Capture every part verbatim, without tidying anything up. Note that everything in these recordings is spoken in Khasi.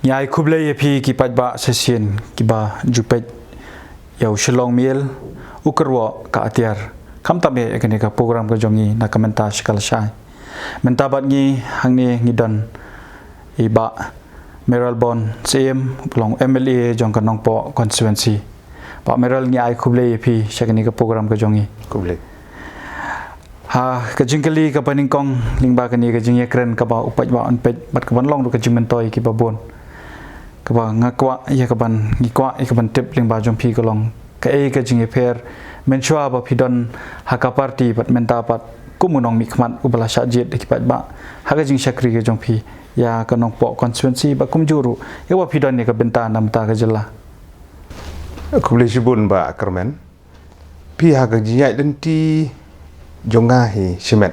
Ngi ai khublei ïa phi ki paidbah shisien kiba ju peit ïa u Shillong Mail, u kyrwoh ka atiar. Khamtam ïa kane ka program ka jong ngi na ka mynta sha ka lashai. Mynta bad ngi hangne ngi don i Bah Mayralborn Syiem, u long M L A jong ka Nongpoh constituency. Bah Mayral, ngi ai khublei ïa phi sha kane ka program ka jong ngi. Khublei. Ha ka jingkylli kaba nyngkong lyngba kane ka jingïakren kaba u paidbah un peit bad kaban long ruh ka jingmyntoi kiba bun, kaba nga kwah ïa kaban, ngi kwah ïa kaban tip lyngba jong phi ka long kaei ka jingïapher mynshuwa ba phi don ha ka party bad mynta pat kum u nongmihkhmat uba la shah jied da ki paidbah ha ka jingshakri ka jong phi ïa ka Nongpoh constituency bad kumjuh ruh ïa ba phi don ïa ka bynta na bynta ka jylla. Khublei shibun Bah Kyrmen. Phi ha ka jingïaid lynti jong nga hi shimet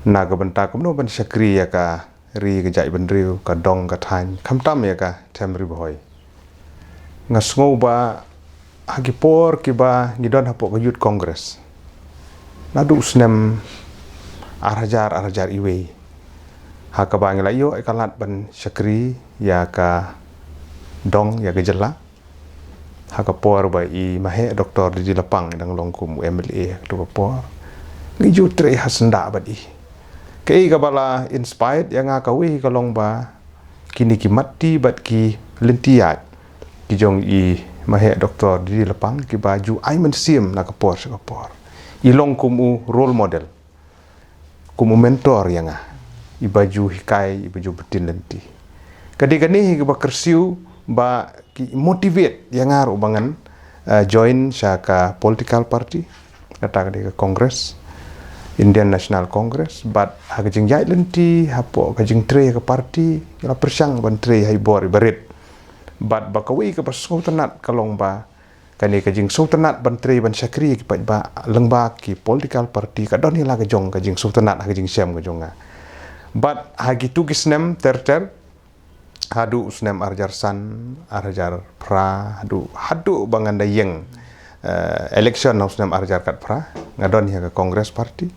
na ka bynta kumno ban shakri ïa ka ri ka jaitbynriew, ka dong ka thaiñ, khamtam ïa ka them Ri Bhoi. Nga sngew ba ha ki por kiba ngi don hapoh ka Youth Congress naduh u snem ar hajar, ar hajar iwei, ha kaba ngi la ïoh ïa ka lad ban shakri ïa ka dong, ïa ka jylla. Ha ka por ba i Maheh Doktor D D Lapang i dang long kum u M L A ha kato ka por, ngi ju trei ha syndah bad i. Kaei kaba la inspired ïa nga kawei ka long ba kine ki mat ti bad ki lynti ïaid ki jong i Maheh Doktor D D Lapang kiba ju ai mynsiem na ka por sha ka por. I long kum u role model, kum u mentor ïa nga, iba ju hikai, iba ju btin lynti. Ka dei kane hi kaba kyrsiew ba ki motivate ïa nga ruh ba ngan, eh, join sha ka political party, kata ka dei ka Congress, Indian National Congress. Bad ha ka jingïaid lynti hapoh ka jingtrei ha ka party, ngi la pyrshang ban trei ha i bor iba rit. Bad ba kawei kaba sngewtynnat ka long ba kane ka jingsngewtynnat ban trei ban shakri ïa ki paidbah lyngba ki political party ka don hi la ka jong ka jingsngewtynnat ha ka jingshem ka jong nga. Bad ha kitu ki snem ter ter, haduh u snem ar hajar san, ar hajar phra, haduh, haduh ba ngan da ïeng, eh, election ha u snem ar hajar khatphra, nga don hi ha ka Congress Party.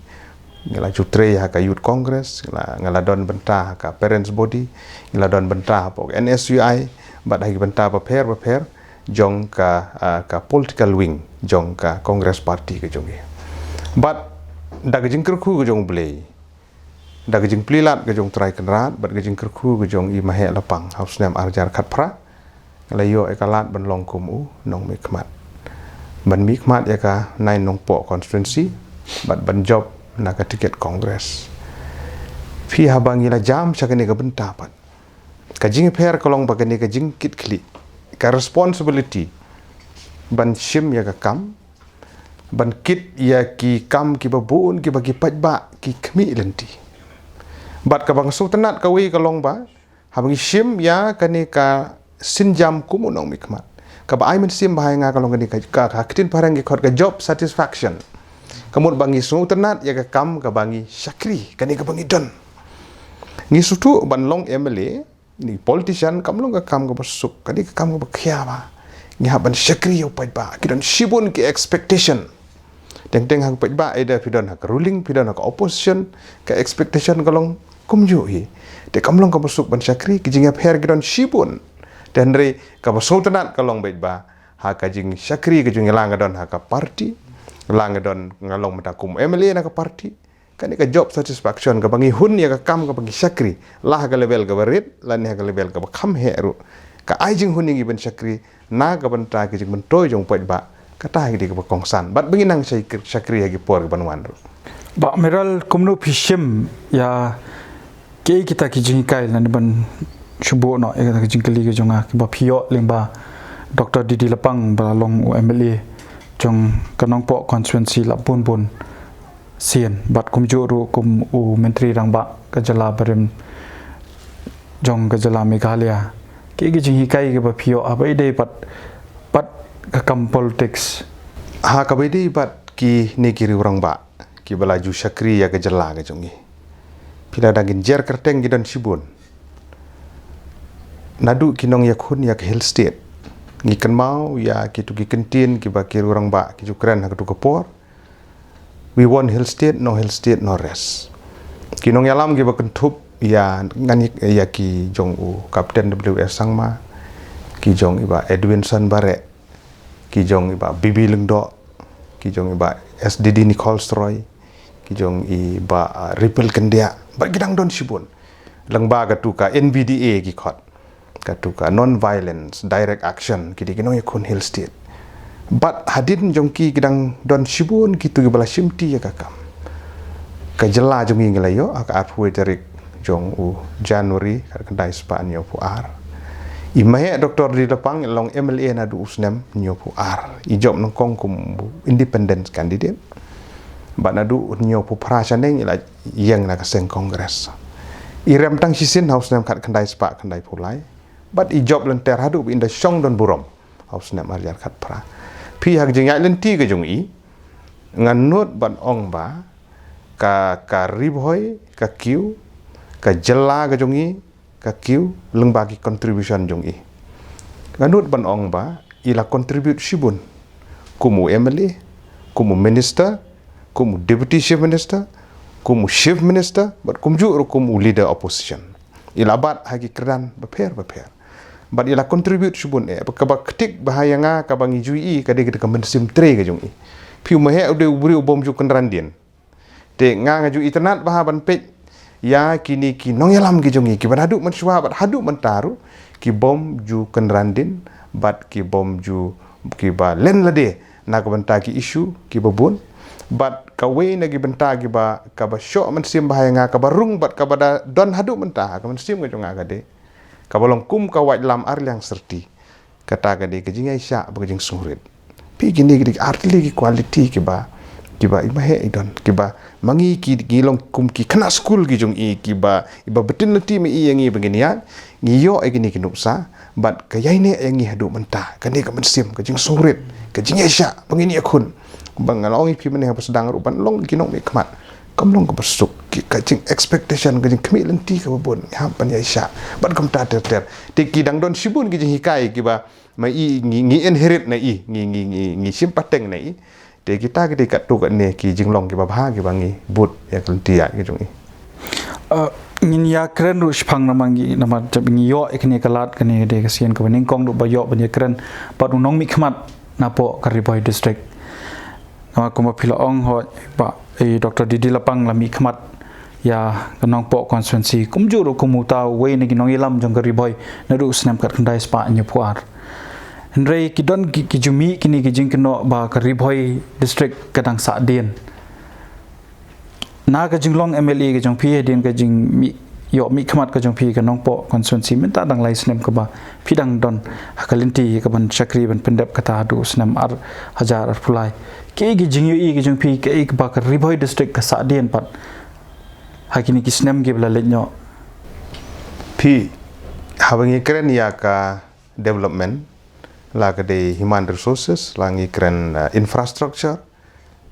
Ngi la ju trei ha ka Youth Congress, ngi la, ngi la don bynta ha ka Parents Body, ngi la don bynta hapoh N S U I, bad ha ki bynta bapher bapher jong ka, ah, ka political wing jong ka Congress Party ka jong ngi. Bad da ka jingkyrkhu ka jong U Blei, da ka jingplie lad ka jong U Trai Kynrad bad ka jingkyrkhu ka jong i Maheh Lapang ha u snem ar hajar khatphra, nga la ïoh ïa ka lad ban long kum u nongmihkhmat, ban mihkhmat ïa ka nine Nongpoh constituency bad ban jop na ka ticket Congress. Phi, haba ngi la jam sha kane ka bynta pat, ka jingïapher ka long ba kane ka jingkitkhlieh, ka responsibility ban shim ïa ka kam, ban kit ïa ki kam kiba bun kiba ki paidbah ki khmih lynti. Bad kaba nga sngewtynnat kawei ka long ba haba ngi shim ïa kane ka sienjam kum u nongmihkhmat, kaba ai mynsiem bha ïa nga ka long kane ka, ka, ka ktien phareng ki khot ka job satisfaction. Ka mut ba ngi sngewtynnat ïa ka kam kaba ngi shakri, kane kaba ngi don. Ngi sngewthuh ban long M L A, ni politician kam long ka kam kaba suk, kane ka kam kaba khia bha. Ngi hap ban shakri ïa u paidbah, ki don shibun ki expectation. Teng teng ha u paidbah, either phi don ha ka ruling, phi don ha ka opposition, ka expectation ka long kumjuh hi. Te kam long kaba suk ban shakri, ki jingïapher ki don shibun. Te hynrei kaba sngewtynnat ka long beit ba ha ka jingshakri ka jong ngi, la nga don ha ka party, la nga don, nga long mynta kum M L A na ka party, kane ka job satisfaction kaba ngi hun ïa ka kam kaba ngi shakri, la ha ka level kaba rit lane ha ka level kaba kham heh ruh, ka ai jinghun ïa ngi ban shakri na ka bynta ki jingmyntoi jong u paidbah. Kata hi ka dei kaba kongsan bad ba ngin nang shakri, shakri ha ki por kiban wan ruh. Bah Mayral, kumno phi shim ïa kiei kita ki jinghikai, lane ban shu buh noh ïa kita ki jingkylli ki jong nga, kiba phi ïoh lyngba Doktor D D Lapang ba la long u M L A jong ka Nongpoh constituency la bun bun sien, bad kumjuh ruh kum u Myntri Rangbah ka jylla barim jong ka jylla Meghalaya. Kiei ki jinghikai kiba phi ïoh haba ïadei bad, bad ka kam politics? Ha kaba ïadei bad kine ki riew rangbah kiba la ju shakri ïa ka jylla ka jong ngi, phi la dang ngin jer kyrteng, ki don shibun. Naduh ki nongïakhun ïa ka Hill State, ngi kynmaw ïa kitu ki kyntien kiba ki riew rangbah ki ju kren ha katu ka por: "We want Hill State, no Hill State, no rest." Ki nongïalam kiba kynthup Ïa ngan ïa ki jong u Captain W S Sangma, ki jong i Bah Edwinson Bareh, ki jong i Bah Bibi Lyngdoh, ki jong i Bah S D D Nichols Roy, ki jong i Bah, ah, Ripple Kyndiah, bad ki dang don shibun. Lyngba katu ka N V D A ki khot, katu ka non violence direct action, ki dei ki nongïakhun Hill State. Bad hadien jong ki ki dang don shibun kitu kiba la shimti ïa ka kam. Ka jylla jong ngi ngi la ïoh ha ka arphew tarik jong u January, khatkhyndai spah hynñiewphew ar. I Maheh Doctor D D Lapang i long M L A naduh u snem hynñiewphew ar. I jop nyngkong kum u independent candidate. Bad naduh hynñiewphew phra shaneng i la ïeng na ka seng Congress. I rem tang shisien ha u snem khatkhyndai spah khyndaiphew lai. Bad i jop lynter haduh ba in da shong don burom ha u snem arhajar khatphra. Phi ha ka jingïaid lynti ka jong i, ngan nud ban ong ba ka, ka Ri Bhoi ka kiew, ka jylla ka jong i ka kiew lyngba ki contribution jong i. Ngan nud ban ong ba i la contribute shibun, kum u M L A, kum u minister, kum u deputy chief minister, kum u chief minister, bad kumjuh ruh kum u leader opposition. I la bat ha ki kyrdan bapher bapher. Bad i la contribute shibun, eh, kaba ktik bha ïa nga kaba ngi ju ïohi ka dei ka mynsiem trei ka jong i. Phi, u Maheh u dei u briew u bym ju kynran dien. Te nga nga ju itynnad bha ban peit ïa kine ki nongïalam ki jong i, kiba naduh mynshuwa bad haduh mynta ruh ki bym ju kynran dien, bad ki bym ju, kiba len lade na ka bynta ki issue kiba bun. Bad kawei na ki bynta kiba, kaba shoh mynsiem bha ïa nga, kaba rung bad kaba da don haduh mynta ha ka mynsiem ka jong nga ka dei, kaba long kum ka waitlam arliang syrti, kata ka dei ka jingïaishah bad ka jingsngewrit. Phi, kine ki dei ki artylli ki quality kiba, kiba i Maheh i don, kiba ma ngi ki, ngi long kum ki khynnah skul ki jong i, kiba, iba btin lynti ma i ïa ngi ba ngin ïaid, ngi ïoh ïa kine ki nuksa, bad ka ïaineh ïa ngi haduh mynta, kane ka mynsiem, ka jingsngewrit, ka jingïaishah ba ngin ïakhun. Ba nga la ong ïa phi mynne haba sdang ruh ban long ki nongmihkhmat, kam long kaba suk, ki, ka jing expectation, ka jingkhmih lynti kaba bun, ngi hap ban ïaishah bad kumta ter ter. Te ki dang don shibun ki jinghikai kiba ma i ngi, ngi inherit na i, ngi, ngi, ngi, ngi shim pateng na i. Te kita ki dei katto katne ki jinglong kiba bha kiba ngi bud ïa ka lynti ïaid ka jong i. Uh, ngin ïakren ruh shaphang namar ngi, namar jab ngi ïoh ïa kane ka lad, kane ka dei ka sien kaba nyngkong ruh ba ïoh ban ïakren bad u nongmihkhmat napoh ka Ri Bhoi District. Namar kumba phi la ong, hooid, Bah, eh, Doctor D D Lapang la mihkhmat ïa ka Nongpoh constituency, kumjuh ruh kum uta uwei na ki nongïalam jong ka Ri Bhoi naduh u snem khatkhyndai spah hynñiewphew ar. Hynrei ki don ki, ki ju mih kine ki jingkynnoh ba ka Ri Bhoi District ka dang sahdien. Na ka jinglong M L A ka jong phi, hadien ka jingmih, ïoh mihkhmat ka jong phi ka Nongpoh constituency mynta dang lai snem kaba phi dang don ha ka lynti kaban shakri ban pyndep kata haduh u snem ar hajar arphew lai. Kaei ka jingïohi ka jong phi, kaei kaba ka Ri Bhoi District ka sahdien pat ha kine ki snem kiba la leit noh? Phi, haba ngi kren ïa ka development, la ka dei human resources, la ngi kren, uh, infrastructure,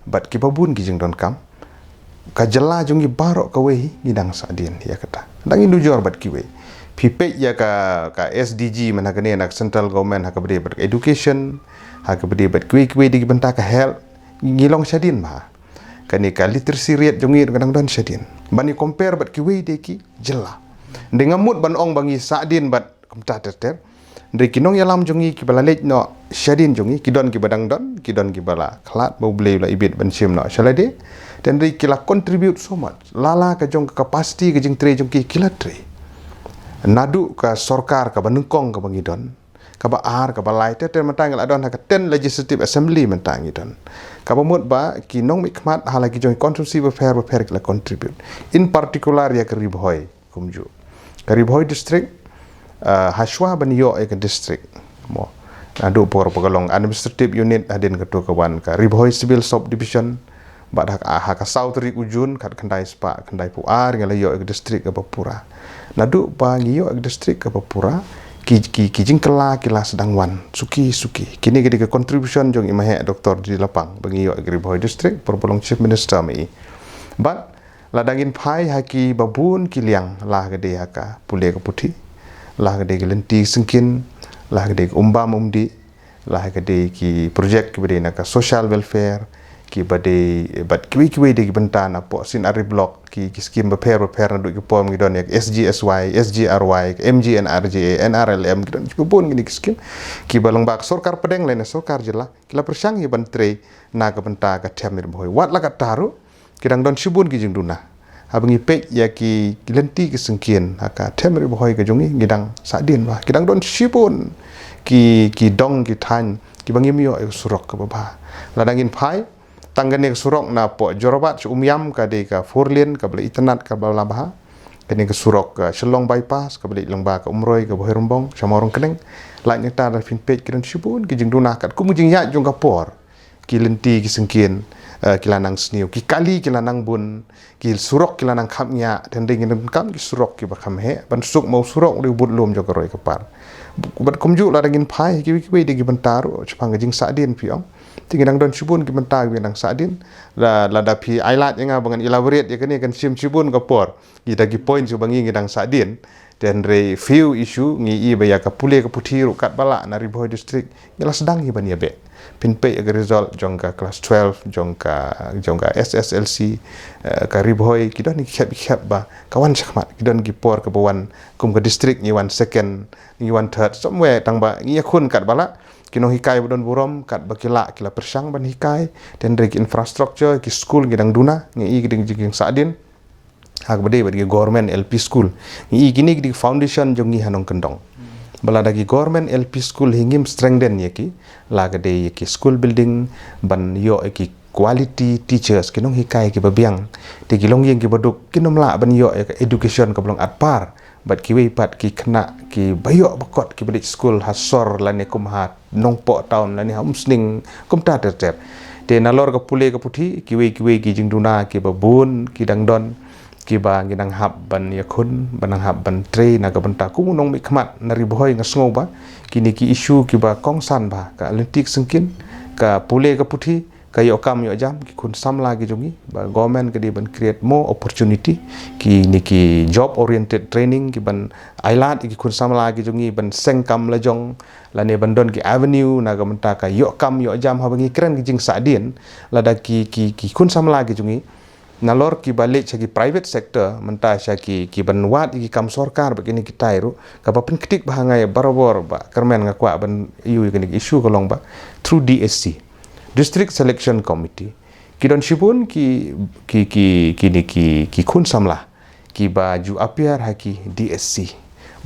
bad kiba bun ki jingdonkam, ka jylla jong ngi baroh kawei ngi dang sahdien ïa kata. Dang ngi nujor bad kiwei. Phi peit ïa ka, ka S D G mynta kane na ka central government, ha kaba dei bad ka education, ha kaba dei bad kiwei kiwei de ki bynta, ka health, ngi long shadien bha. Kane ka literacy rate jong ngi ruh ka dang don shadien. Ban i compare bad kiwei de ki jylla. Hynrei ngam mut ban ong ba ngi sahdien bad kumta ter ter. Hynrei ki nongïalam jong ngi kiba la leit noh shadien jong ngi, ki don kiba dang don, ki don kiba la khlad ba U Blei u la ibit ban shim noh sha lade. Te hynrei ki la contribute so much. Lada ka jong ka capacity ka jingtrei jong ki, ki la trei. Naduh ka sorkar kaba nyngkong kaba ngi don, kaba ar, kaba lai, te, te mynta ngi la don ha ka ten Legislative Assembly mynta ngi don. Kaba mut ba ki nongmihkhmat ha la ki jong ki constituency bapher bapher ki la contribute. In particular ïa ka Ri Bhoi kumjuh. Ka Ri Bhoi District, uh, hashwa ban ïoh ïa ka district, mo, naduh por ba ka long administrative unit, hadien katu ka wan ka Ri Bhoi Civil Subdivision, bad ha, ha ka saw tarik u Jun khatkhyndai spah khyndaiphew ar ngi la ïoh ïa ka district kaba pura. Naduh ba ngi ïoh ïa ka district kaba pura, ki, ki, ki jingkylla ki la sdang wan suki suki. Kine ki dei ka contribution jong i Maheh Doctor D D Lapang ba ngi ïoh ïa ka Ri Bhoi District por ba long Chief Minister ma i. Bad lada ngin phai ha kiba bun ki liang, la ka dei ha ka pule ka puthi, la ka dei ka lynti syngkien, la ka dei ka umbam umdih, la ka dei ki project kiba dei na ka social welfare, ki ba dei bad kiwei kiwei de ki bynta na poh C&RD block, ki ki skim bapher bapher, naduh ki por ngi don ïa ka SGSY, SGRY, ka MGNREGA, NRLM, ki don ki bun kine ki skim ki ba lyngba ka sorkar pdeng lane sorkar jylla ki la pyrshang ïa ban trei na ka bynta ka them rit bhoi. Wat la katta ruh, ki dang don shibun ki jingduna. Haba ngi peit ïa ki lynti ki syngkien ha ka them rit bhoi ka jong ngi, ngi dang sahdien bha. Ki dang don shibun ki ki dong ki thaiñ ki ba ngim ïoh ïa ka surok kaba bha. Lada ngin phai, tang kane ka surok na poh Jorabat sha Umiam ka dei ka four lane kaba la itynnad kaba la bha. Kane ka surok ka Shillong bypass kaba la ïaid lyngba ka Umroi, ka Bhoirymbong, sha Mawryngkneng. Lait nangta da phin peit ki don shibun ki jingduna katkum ka jingïaid jong ka por. Ki lynti ki syngkien, eh, ki la nang sniew, ki kali ki la nang bun, ki surok ki la nang khapngiah, te hynrei ngi donkam ki surok ki ba kham heh ban suk ma u surok u dei u budlum jong ka roi ka par. Bad kumjuh lada ngin phai kiwei kiwei de ki bynta ruh shaphang ka jingsahdien phi ong, te ngi dang don shibun ki bynta ki ba nang sahdien. La, lada phi ai lad ïa nga ba ngan elaborate ïa kane kan shim shibun ka por. Kita ki points ba ngi ngi dang sahdien. Te hynrei few issue ngi i ba ïa ka pule ka puthi ruh katba lah na Ri Bhoi District ngi la sdang hi ban ïa beh. Phin peit ïa ka result jong ka class twelve, jong ka, jong ka SSLC, eh, ka Ri Bhoi, ki don ki khep ki khep ba ka wan shakhmat, ki don ki por kaba wan kum ka district ngi wan second, ngi wan third, somewhere tang ba ngi ïakhun katba lah. Ki nonghikai ba don burom katba ki lah ki la pyrshang ban hikai. Te hynrei ki infrastructure, ki skul ngi dang duna, ngi i ki dang jingsahdien. Ha kaba dei bad ki government L P school. Ngi i kine ki dei ki foundation jong ngi ha nongkyndong. Ba lada ki government L P school hi ngim strengthen ïa ki, la ka dei ïa ki school building, ban ïoh ïa ki quality teachers, ki nonghikai ki ba biang. Te ki longïing ki ba duk, kin ym lah ban ïoh ïa ka education kaba long at par bad kiwei pat ki khynnah ki ba ïoh ba kot ki ba leit skul ha sor lane kum ha Nongpoh town lane ha Umsning, kumta ter ter. Te nalor ka pule ka puthi, kiwei kiwei ki jingduna ki ba bun ki dang don, ki ba ngi dang hap ban ïakhun, ba dang hap ban trei na ka bynta. Kum u nongmihkhmat na Ri Bhoi nga sngew ba kine ki issue ki ba kongsan bha, ka lynti ka syngkien, ka pule ka puthi, ka ïoh kam ïoh jam, ki khun samla ki jong ngi, ba government ka dei ban create more opportunity, kine ki job oriented training, ki ban ai lad ïa ki khun samla ki jong ngi ban seng kam la jong, lane ban don ki avenue na ka bynta ka ïoh kam ïoh jam. Haba ngi kren ki jingsahdien, lada ki ki ki khun samla ki jong ngi nalor ki ba leit sha ki private sector, mynta sha ki ki ban wad ïa ki kam sorkar bad kine kitai ruh, kaba pynktik bha ha nga ïa barabor, ba kyrmen nga kwah ban ïoh ïa kane ka issue ka long ba through D S C, District Selection Committee, ki don shibun ki ki ki kine ki ki khun samla ki ba ju appear ha ki D S C.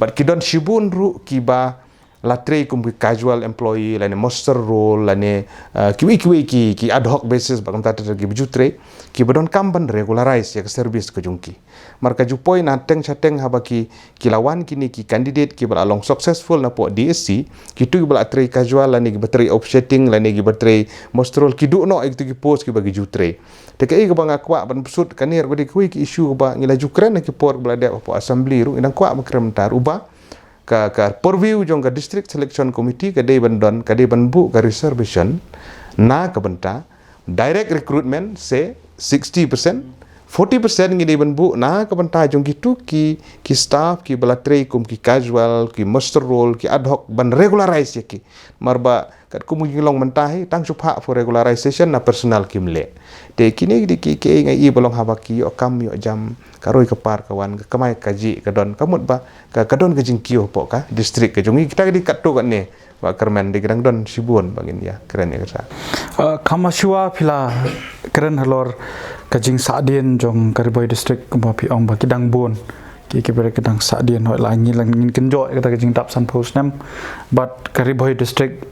Bad ki don shibun ruh ki ba la trei kum ki casual employee lane muster roll lane, uh, kiwei kiwei ki ki ad hoc basis, ba kumta ter ter ki ba ju trei, ki ba donkam ban regularize ïa ka service ka jong ki. Mar ka ju poi na teng sha teng, haba ki ki la wan kine ki candidate ki ba la long successful na poh D S C, kitu ki ba la trei casual lane ki ba trei officiating lane ki ba trei muster roll, ki duh noh ïa kitu ki post ki ba ki ju trei. Te kaei kaba nga kwah ban pynshai kane ruh ka dei kawei ka issue kaba ngi la ju kren ha ki por ba la dep hapoh assembly ruh, ngi dang kwah ban kren mynta ruh ba ka ka purview jong ka District Selection Committee ka dei ban don, ka dei ban buh ka reservation na ka bynta direct recruitment, se sixty percent, forty percent ngi dei ban buh na ka bynta jong kitu ki ki staff ki ba la trei kum ki casual, ki muster roll, ki ad hoc, ban regularize ïa ki. Mar ba katkum ki long mynta hi, tang shu phah for regularization na personnel kim leh. Te kine ki dei ki ki nga i ba long haba ki ïoh kam ïoh jam, ka roi ka par ka wan, ka kamai kajih ka don, ka mut ba ka ka don ka jingkiew hapoh ka district ka jong ngi. Kita ki dei katto katne, ba kyrmen dei ki dang don shibun ba ngin ïa kren ïa kata. Uh, kham shuwa phi la kren halor ka jingsahdien jong ka Ri Bhoi District, kumba phi ong ba ki dang bun ki ki brek ki dang sahdien, hoi la ngi la ngin kynjoh ïa kata ka jingdap sanphew snem. Bad ka Ri Bhoi District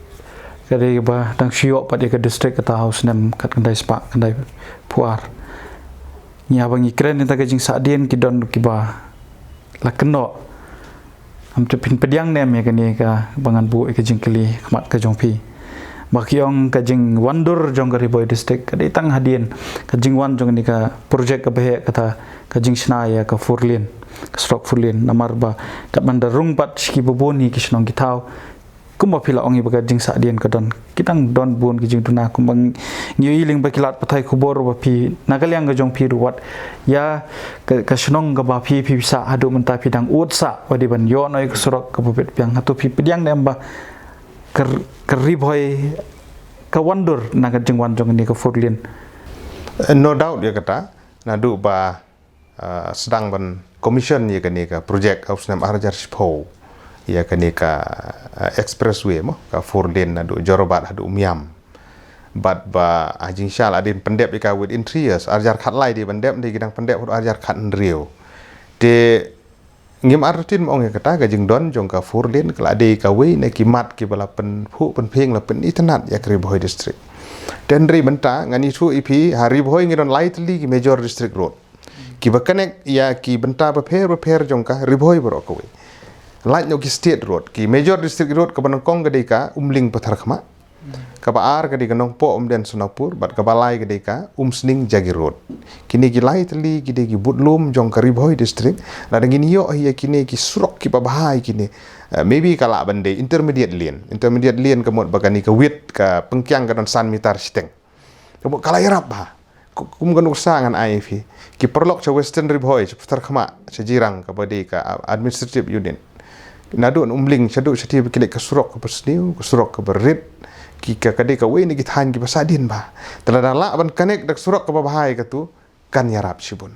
ka dei ba dang shu ïoh pat ïa ka district kata ha u snem khatkhyndai spah khyndaiphew ar. Ngi haba ngi kren ïa kata ka jingsahdien, ki don ki ba la kynnoh. Am te phin pdiang ne em ïa kane kaba ngan buh ïa ka jingkylli ha khmat ka jong phi? Ba ki ong ka jingwandur jong ka Ri Bhoi District ka dei tang hadien ka jingwan jong kane ka project kaba heh kata ka jingshna ïa ka four lane, ka surok four lane. Namar ba katba ngi da rung pat sha ki ba bun hi ki shnong ki thaw, kumba phi la ong hi ba ka jingsahdien ka don, ki dang don bun ki jingduna. Kumba ngi ïohi lyngba ki lad pathai khubor ba phi, na ka liang ka jong phi ruh, wat ïa ka, ka shnong kaba phi, phi sah haduh mynta phi dang ud sah ba dei ban ïoh noh ïa ka surok kaba bit biang. Hato phi pdiang ne em ba ka, ka Ri Bhoi ka wandur na ka jingwan jong kane ka four lane No doubt ïa kata, naduh ba uh, sdang ban commission ïa kane ka project ha u snem ar hajar shiphew, ïa kane ka uh, expressway mo, ka four lane naduh Jorabat haduh Umiam. Bad ba ha jingshai la dei pyndep ïa ka within three years, ar hajar khatlai dei ban dep, dei ki dang pyndep haduh ar hajar khathynriew. Te ngim artatien ma ong ïa kata, ka jingdon jong ka four lane ka la dei kawei na ki mat kiba la pynphuh pynphieng, la pynitynnad ïa ka Ri Bhoi District. Te hynrei mynta ngan ïathuh ïa phi, ha Ri Bhoi ngi don lai tylli ki major district road kiba connect ïa ki bynta bapher bapher jong ka Ri Bhoi baroh kawei. Lait noh ki state road, ki major district road kaba nyngkong ka dei ka Umling Patharkhmah, kaba ar ka dei ka Nongpoh Umden Sonapur, bad kaba lai ka dei ka Umsning Jagi Road. Kine ki lai tylli ki dei ki budlum jong ka Ri Bhoi District. Lada ngin ïoh ïa kine ki surok kiba bha ïa kine, uh, maybe ka lah ban dei intermediate lane. Intermediate lane ka mut ba kane ka width, ka pynkiang ka don san meter shiteng. Ka mut ka la ïarap bha. Ku-, kum ka nuksa ngan ai ïa phi, ki paralok sha Western Ri Bhoi, sha Patharkhmah, sha Jirang, kaba dei ka administrative unit, naduh Umling shaduh shathie ba ki leit, ka surok kaba sniew, ka surok kaba rit, ki ka, ka dei kawei na ki thaiñ kiba sah dien bha. Te lada lah ban connect da ka surok kaba bha ïa katu, kan ïarap shibun.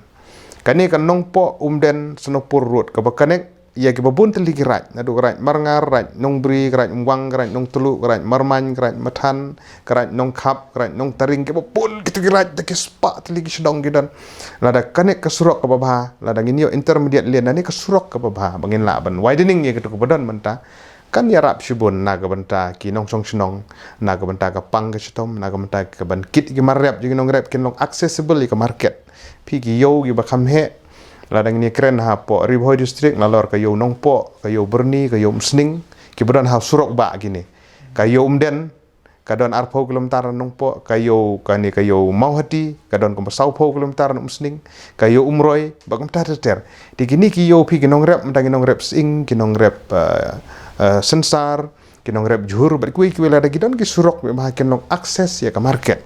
Kane ka Nongpoh Umden Sonapur Road kaba connect ïa kiba bun tylli ki raid, naduh ka raid Marngar, raid Nongbri, ka raid Umwang, ka raid Nongtluh, ka raid Marmain, ka raid Mathan, ka raid Nongkhap, ka raid Nongtaring, kiba bun kito ki raid, da ki spah tylli ki shnong ki don. Lada connect ka surok kaba bha, lada ngin ïoh intermediate lane, lane ka surok kaba bha, ba ngin lah ban widening ïa kito kiba don mynta, kan ïarap shibun na ka bynta ki nongshong shnong, na ka bynta ka pang ka shitom, na ka bynta ka ban kit ki mar rep, ki nongrep kin long accessible ïa ka market. Phi, ki ïew kiba kham heh, lada ngin ïakren hapoh Ri Bhoi District, nalor ka ïew Nongpoh, ka ïew Byrni, ka ïew Umsning, kiba don ha u surok bah kine. Ka ïew Umden ka don arphew kilometer na Nongpoh, ka ïew, kane ka ïew Mawhati ka don kumba sawphew kilometer na Umsning, ka ïew Umroi, bad kumta ter ter. Te kine ki ïew, phi, ki nongrep, mynta ki nongrep Sying, ki nongrep, eh, eh, Synsar, ki nongrep Jhur, bad kiwei kiwei, lada ki don ki surok, ba kin long access ïa ka market.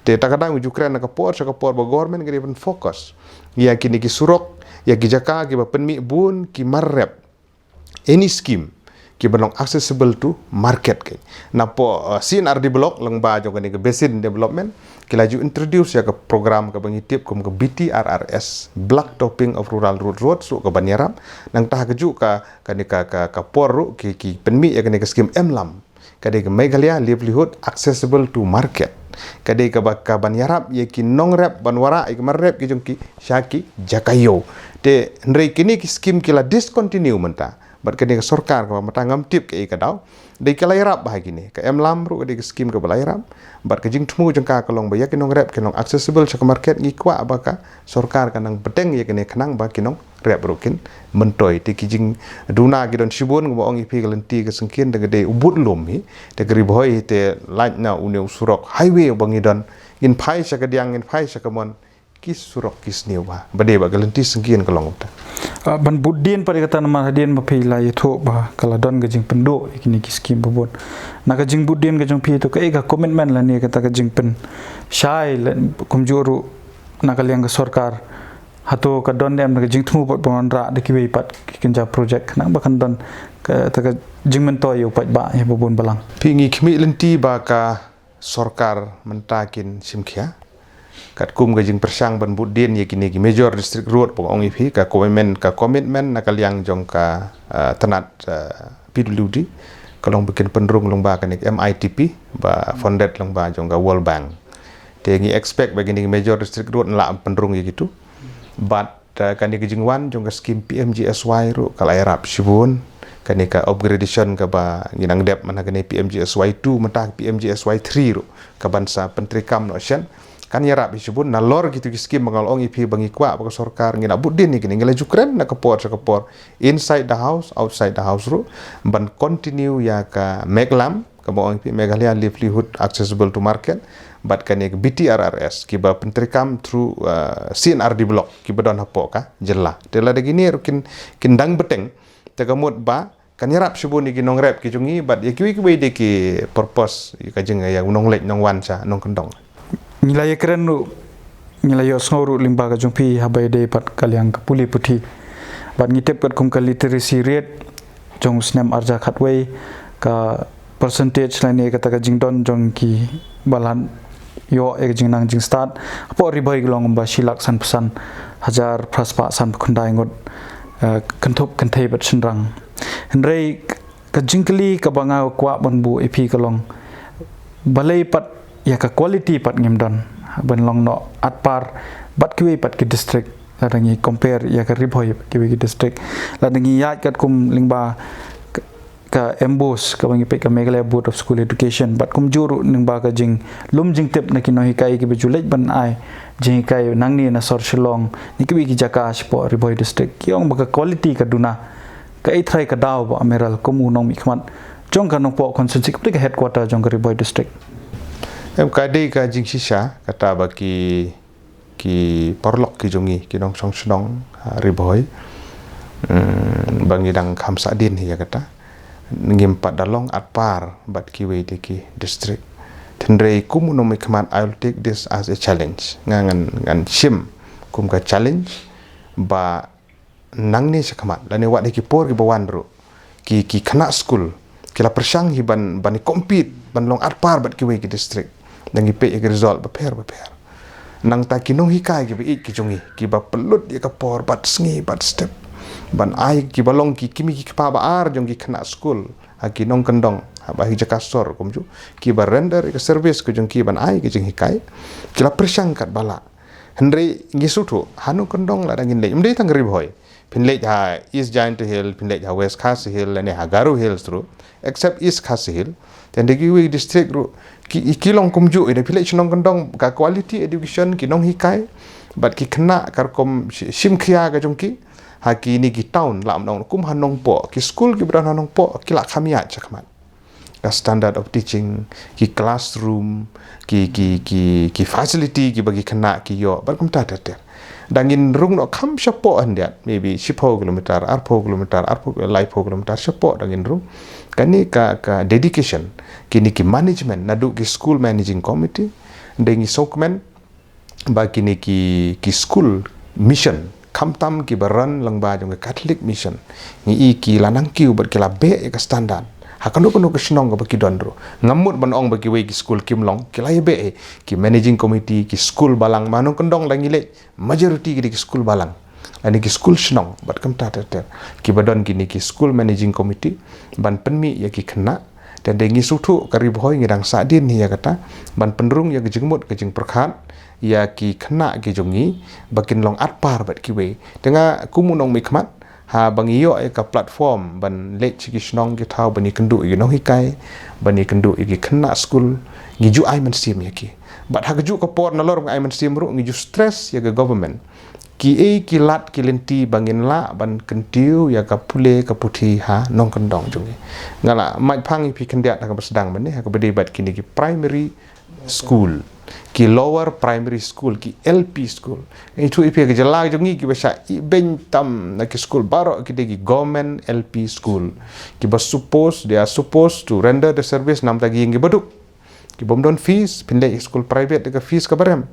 Te kata ka daw ngi ju kren na ka por sha ka por ba government ka dei ban focus ïa kine ki surok, ïa ki jaka kiba pynmih bun ki mar rep, any scheme kiba long accessible to market. Ka napoh, uh, C and R D block lyngba jong kane ka basin development, ki la ju introduce ïa ka program kaba ngi tip kum ka B T R R S, Black Topping of Rural Road, road, so ka ban ïarap. Nangta ha kajuh ka, kane ka, ka, ka por ruh ki, ki pynmih ïa kane ka scheme M LAM, ka dei ka Meghalaya Livelihood Accessible to Market. Ka dei kaba, ka ban ïarap ïa ki nongrep ban wanrah ïa ki mar rep ki jong ki sha ki jaka ïew. Te hynrei kine ki scheme ki la discontinue mynta. Bad kane ka sorkar kaba mynta ngam tip kaei ka daw. Dei ka la ïarap bha kine. Ka M LAM ruh ka dei ka scheme kaba la ïarap. Bad ka jingthmu jong ka ka long ba ïa ki nongrep kin long accessible sha ka market. Ngi kwah ba ka sorkar kan nang bteng ïa kane khnang ba ki nongrep ruh kin myntoi. Te ki jingduna ki don shibun, kumba ong ïa phi, ka lynti ka syngkien, te ka dei u budlum hi. Te ka Ri Bhoi te lait na une u surok highway uba ngi don, ngin phai sha kadiang, ngin phai sha kamon, ki surok ki sniew bha. Ba dei ba ka lynti syngkien ka long uta. Ah, ban bud dien pat ïa kata, namar hadien ba phi la ïathuh ba ka la don ka jingpynduh ïa kine ki scheme ba bun. Na ka jingbud dien ka jong phi, to kaei ka commitment lane kata ka jingpynshai, lane kumjuh ruh na ka liang ka sorkar, hato ka don ne em ka jingthmu pat ban wanrah da kiwei pat ki kynja project, khnang ba kan don kata ka jingmyntoi ïa u paidbah ïa ba bun balang? Phi, ngi khmih lynti ba ka sorkar mynta kin shim khia katkum ka jingpyrshang ban bud dien ïa kine ki major district road, ba ong ïa phi, ka commitment, ka commitment na ka liang jong ka, ah, tnat, ah, P W D ka long ba kin pynrung lyngba kane ka M I T P ba funded lyngba jong ka World Bank. Te ngi expect ba kine ki major district road ngi lah pynrung ïa kitu. Bad, ah, kane ka jingwan jong ka scheme P M G S Y ruh ka la ïarap shibun. Kane ka upgradation kaba ngi nang dep mynta, kane P M G S Y two, mynta P M G S Y three ruh ka ban sa pyntreikam noh shen, kan ïarap hi shibun. Nalor kitu ki scheme ba nga la ong ïa phi ba ngi kwah ba ka sorkar, ngi la bud dien ïa kine, ngi la ju kren na ka por sha ka por, inside the house, outside the house ruh, ban continue ïa ka MEGLAM, kaba ong ïa phi, Meghalaya Livelihood Accessible to Market, bad kane ka B T R R S, kiba pyntreikam through, uh, C and R D block kiba don hapoh ka jylla. Te lada kine ruh kin, kin dang bteng, te ka mut ba kan ïarap shibun ïa ki nongrep ki jong ngi bad ïa kiwei kiwei de ki purpose, ïa ka jing, ïa u nongleit nongwan sha nongkyndong. Ngi la ïakren ruh, ngi la ïohsngew ruh lyngba ka jong phi haba ïadei bad ka liang ka pule puthi. Bad ngi tip katkum ka literacy rate jong u snem ar hajar khatwei, ka percentage lane kata ka jingdon jong ki balang ïoh ïa ka jingnang jingstad hapoh Ri Bhoi ka long kumba shi lak sanphew san hajar phra spah sanphew khyndai ngut, eh, kynthup kynthei bad shynrang. Hynrei ka jingkylli kaba nga kwah ban buh ïa phi ka long, balei pat ïa ka quality pat ngim don ban long noh atpar bad kiwei pat ki district, lada ngi compare ïa ka Ri Bhoi bad kiwei ki district? Lada ngi ïaid katkum lyngba ka, ka MBOSE kaba ngi peit, ka Meghalaya Board of School Education, bad kumjuh ruh lyngba ka jinglum jingtip na ki nonghikai kiba ju leit ban ai jinghikai nangne na sor Shillong, na kiwei ki jaka shapoh Ri Bhoi district, ki ong ba ka quality ka duna. Kaei trai ka daw, Bah Amiral, kum u nongmihkhmat jong ka Nongpoh constituency, kaba dei ka headquarter jong ka Ri Bhoi district? Em, ka dei ka jingshisha kata ba ki, ki paralok ki jong ngi, ki nongshong shnong, ha, Ri Bhoi, mm, ba ngi dang kham sahdien hi ïa kata. Ngim pat da long atpar bad kiwei de ki district. Hynrei kum u nongmihkhmat, I will take this as a challenge. Nga ngan, ngan shim kum ka challenge ba nangne shakhmat, lane wat ha ki por kiba wan ruh, ki, ki khynnah skul ki la pyrshang hi ban, ban compete ban long atpar bad kiwei ki district. Da ngi peit ïa ki result bapher bapher. Nangta ki nonghikai kiba ïeit ki jong ngi, kiba pynlut ïa ka por bad sngi bad step ban ai, kiba long ki kmie ki kpa ba ar jong ki khynnah skul ha ki nongkyndong, ha ba ki jaka sor kumjuh, kiba render ïa ka service ka jong ki ban ai ka jinghikai, ki la pyrshang katba lah. Hynrei ngi sngewthuh, ha nongkyndong lada ngin leit, ym dei tang Ri Bhoi, phin leit ha East Jaintia Hills, phin leit ha West Khasi Hills, lane ha Garo Hills ruh, except East Khasi Hills, te ha kiwei district ruh ki, ki long kumjuh. Ïa da phi leit sha nongkyndong, ka quality education, ki nonghikai bad ki khynnah ka rukom shi-, shim khia ka jong ki ha kine ki town, lah ban ong kum ha Nongpoh, ki skul kiba don ha Nongpoh ki la kham ïaid shakhmat. Ka standard of teaching, ki classroom, ki, ki, ki, ki facility kiba ki khynnah ki ïoh, bad kumta ter ter. Da ngin rung noh kham shapoh hyndiat, maybe shiphew kilometer, arphew kilometer, arphew, laiphew kilometer shapoh da ngin rung. Kane ka, ka dedication kine ki management, naduh ki school managing committee, da ngi sngewkmen ba kine ki, ki school mission, khamtam kiba run lyngba jong ka Catholic Mission, ngi i ki la nang kiew bad ki la beh ïa ka standard ha kano kano ka shnong kaba ki don ruh. Ngam mut ban ong ba kiwei ki school kim long, ki la ïa beh, eh, ki managing committee, ki school balang, ha nongkyndong da ngi leit, majority ki dei ki school balang, lane ki school shnong, bad kumta ter ter. Kiba don kine ki school managing committee ban pynmih ïa ki khynnah. Te da ngi sngewthuh ka Ri Bhoi ngi dang sahdien hi ïa kata, ban pynrung ïa ka jingmut ka jingpyrkhat ïa ki khynnah ki jong ngi ba kin long atpar bad kiwei. Te nga kum u nongmihkhmat, ha ba ngi ïoh ïa ka platform ban leit sha ki shnong ki thaw, ban ïakynduh ïa ki nonghikai, ban ïakynduh ïa ki khynnah skul, ngi ju ai mynsiem ïa ki. Bad ha kajuh ka por nalor ba nga ai mynsiem ruh, ngi ju stress ïa ka government, kiei ki lad ki lynti ba ngin lah ban kyntiew ïa ka pule ka puthi ha nongkyndong jong ngi. Nga la mad phang ïa phi khyndiat ha kaba sdang mynne, ha kaba dei bad kine ki primary school, ki lower primary school, ki L P school. Ngi ïathuh ïa phi, ka jylla jong ngi kiba shah ibeiñ tam na ki skul baroh ki dei ki government L P school, kiba suppose, they are supposed to render the service namar ki ïing kiba duk, ki bym don fees. Phin leit school private da ka fees kaba rem.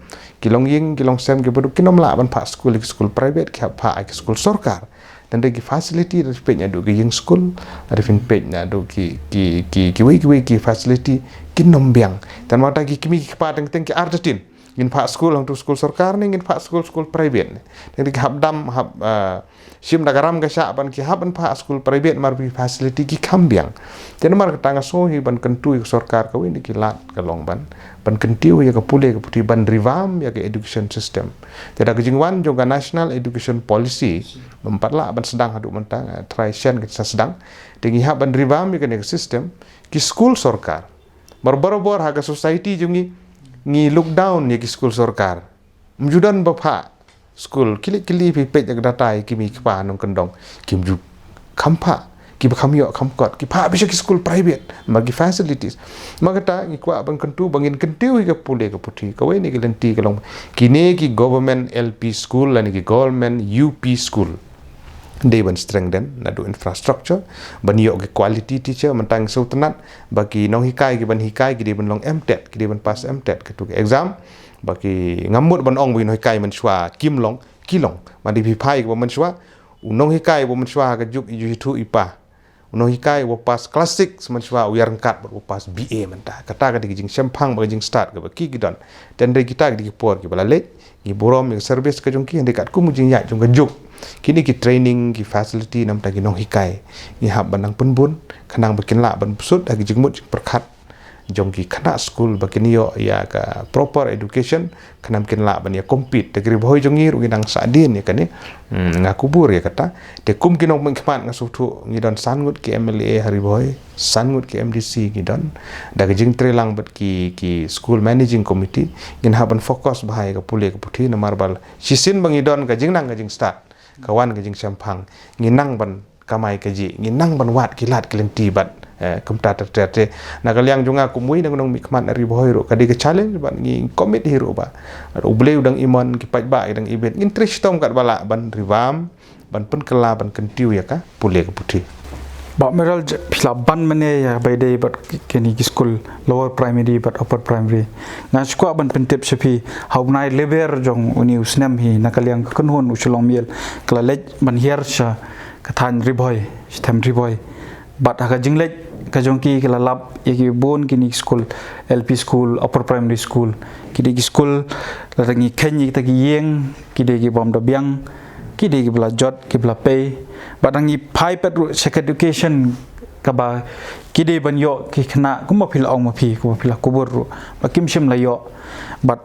Ki longïing, ki longsem kiba duk, kin ym lah ban phah skul ha ki skul private, ki hap phah ha ki skul sorkar. Te da ki facility, lada phi peit naduh ki ïing skul, lada phi peit naduh ki, ki, ki, kiwei kiwei ki facility, kin ym biang. Te namar kata ki kmie ki kpa teng teng ki artatien, ngin phah skul hangtu skul sorkar ne ngin phah skul, skul private ne? Te da ki hap dam, hap, ah, shim da ka ram ka shah ban ki hap ban phah skul private namar ba ki facility ki kham biang. Te namar kata nga sngew hi ban kyntu ïa ka sorkar, kawei na ki lad ka long ban, ban kyntiew ïa ka pule ka puthi, ban revamp ïa ka education system. Te da ka jingwan jong ka National Education Policy, bym pat lah ban sdang haduh mynta, nga try shen ka sa sdang. Te ngi hap ban revamp ïa kane ka system, ki skul sorkar. Namar barabor ha ka society jong ngi, ngi look down ïa ki skul sorkar. Ym ju don ba phah skul. Kylli kylli phi peit ïa ka data ïa ki kmie ki kpa nongkyndong, kim ju kham phah, kiba kham ïoh kham kot ki phah beit sha ki skul private, namar ki facilities. Namar kata ngi kwah ban kyntu ba ngin kyntiew ïa ka pule ka puthi, kawei na ki lynti ka long kine ki government L P school lane ki government U P school, dei ban strengthen naduh infrastructure, ban ïoh ki quality teacher. Mynta ngi sngewtynnat ba ki nonghikai kiban hikai ki dei ban long M TET, ki dei ban pass M TET, katu ka exam. Ba ki, ngam mut ban ong ba ki nonghikai mynshuwa kim long, ki long. Namar da phi phai kaba mynshuwa, u nonghikai ba mynshuwa ha ka juk i ju ïathuh i pah, U nonghikai uba pass class six, mynshuwa u ïaryngkat bad uba pass B A mynta. Kata ka dei ka jingshemphang bad ka jingstad kaba ki ki don. Te hynrei kita ki dei ki por kiba la leit, ngi burom ïa ka service ka jong ki, hynrei katkum u jingïaid jong ka juk, kine ki training, ki facility namar ki nonghikai, ngi hap ban nang pynbun khnang ba kin lah ban pynsut ha ki jingmut jingpyrkhat jong ki khynnah skul ba kin ïoh ïa ka proper education, khnang ba kin lah ban ïa compete. Te ka Ri Bhoi jong ngi ruh ngi dang sah dien ïa kane. Hmm, nga kubur ïa kata. Te kum ki nongmihkhmat nga sngewthuh ngi don san ngut ki M L A ha Ri Bhoi, san ngut ki M D C ngi don. Da ka jingtreilang bad ki, ki school managing committee, ngin hap ban focus bha ïa ka pule ka puthi, namar ba shisien ba ngi don ka jingnang ka jingstad, ka wan ka jingshemphang, ngi nang ban kamai kajih, ngi nang ban wad ki lad ki lynti bad, eh, kumta ter ter. Te na ka liang jong nga kum uwei na ki nongmihkhmat na Ri Bhoi ruh ka dei ka challenge bad ngi commit hi ruh ba U Blei u dang imon, ki paidbah ki dang ibit, ngin trei shitom katba lah ban ri bam, ban pynkylla, ban kyntiew ïa ka pule ka puthi. Bah Mayralj, phi la ban mynne ïa ba ïadei bad ki, kine ki skul lower primary bad upper primary. Nga sngewkwah ban pyntip sha phi, ha u bnai Lber jong une u snem hi, na ka liang ka kynhun u Shillong Miel ka la leit ban hiar sha ka thaiñ Ri Bhoi, sha thaiñ Ri Bhoi. Bad ha ka jingleit ka jong ki, ki la lap ïa ki bun kine ki skul, L P school, upper primary school. Ki dei ki skul, lada ngi kheiñ ïa kita ki ïing, ki dei ki bym da biang, ki dei kiba la jot, kiba la pei. Bad ngi phai pat ruh sha ka education kaba ki dei ban ïoh ki khynnah, kumba phi la ong ma phi, kumba phi la kubur ruh ba kim shym la ïoh. Bad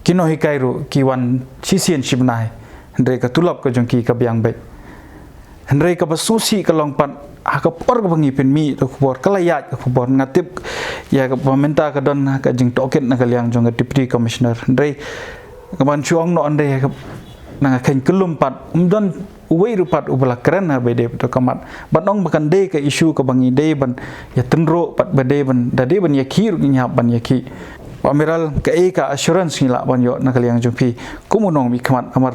ki nonghikai ruh ki wan shisien shi bnai, hynrei ka tulop ka jong ki ka biang beit. Hynrei kaba sngewsih ka long pat, ha ka por kaba ngi pynmih ïa ka khubor, ka la ïaid ka khubor. Nga tip ïa kaba mynta ka don ka jingtohkit na ka liang jong ka Deputy Commissioner. Hynrei kaban shu ong noh, hynrei na nga kheiñ kyllum pat, ym don uwei ruh pat uba la kren ha ba ïadei bad ka mat. Ban ong ba kan dei ka issue kaba ngi dei ban ïa tynruh pat, ba dei ban, da dei ban ïakhih ruh ngi hap ban ïakhih. Bah Mayralj, kaei ka assurance ngi lah ban ïoh na ka liang jong phi kum u nongmihkhmat, namar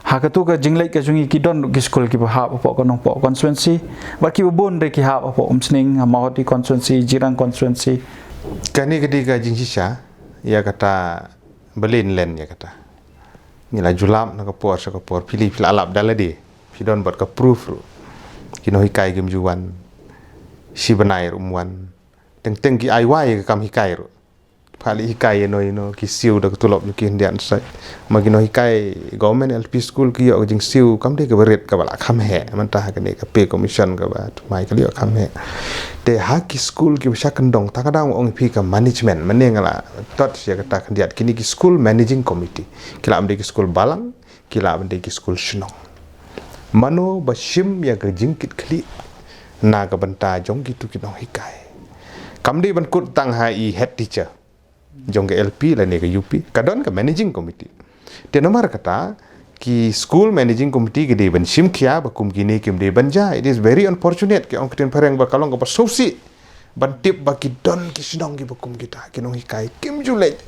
ha katu ka jingleit ka jong ngi ki don ruh ki skul kiba hap hapoh ka Nongpoh constituency, bad kiba bun de ki hap hapoh Umsning, ha Mawhati constituency, Jirang constituency. Kane ka dei ka jingshisha ïa kata, balei len ïa kata. Ngi la ju lap na ka por sha ka por, phi la, phi la lap da lade. Phi don bad ka proof ruh. Ki nonghikai kim ju wan, shi bnai ruh ym wan. Teng teng ki ai wai ïa ka kam hikai ruh. Phah leit hikai ïano ïano, ki siew da ka tulop jong ki khyndiat sait. Ma ki nonghikai government L P school ki ïoh ka jingsiew kam dei kaba rit, kaba la kham heh. Mynta ha kane ka pay commission kaba thymmai ka la ïoh kham heh. Te ha ki skul kiba sha kyndong, tang ka dang ong ïa phi ka management, mynne nga la touch ïa kata khyndiat, kine ki school managing committee. Ki lah ban dei ki skul balang, ki lah ban dei ki skul shnong. Mano ba shim ïa ka jingkitkhlieh na ka bynta jong kitu ki nonghikai? Kam dei ban kut tang ha i head teacher jong ka L P lane ka U P, ka don ka managing committee. Te namar kata, ki school managing committee ki dei ban shim khia ba kum kine kim dei ban jia. It is very unfortunate, ki ong ktien phareng ba ka long kaba sngewsih ban tip ba ki don ki shnong kiba kum kita, ki nonghikai kim ju leit.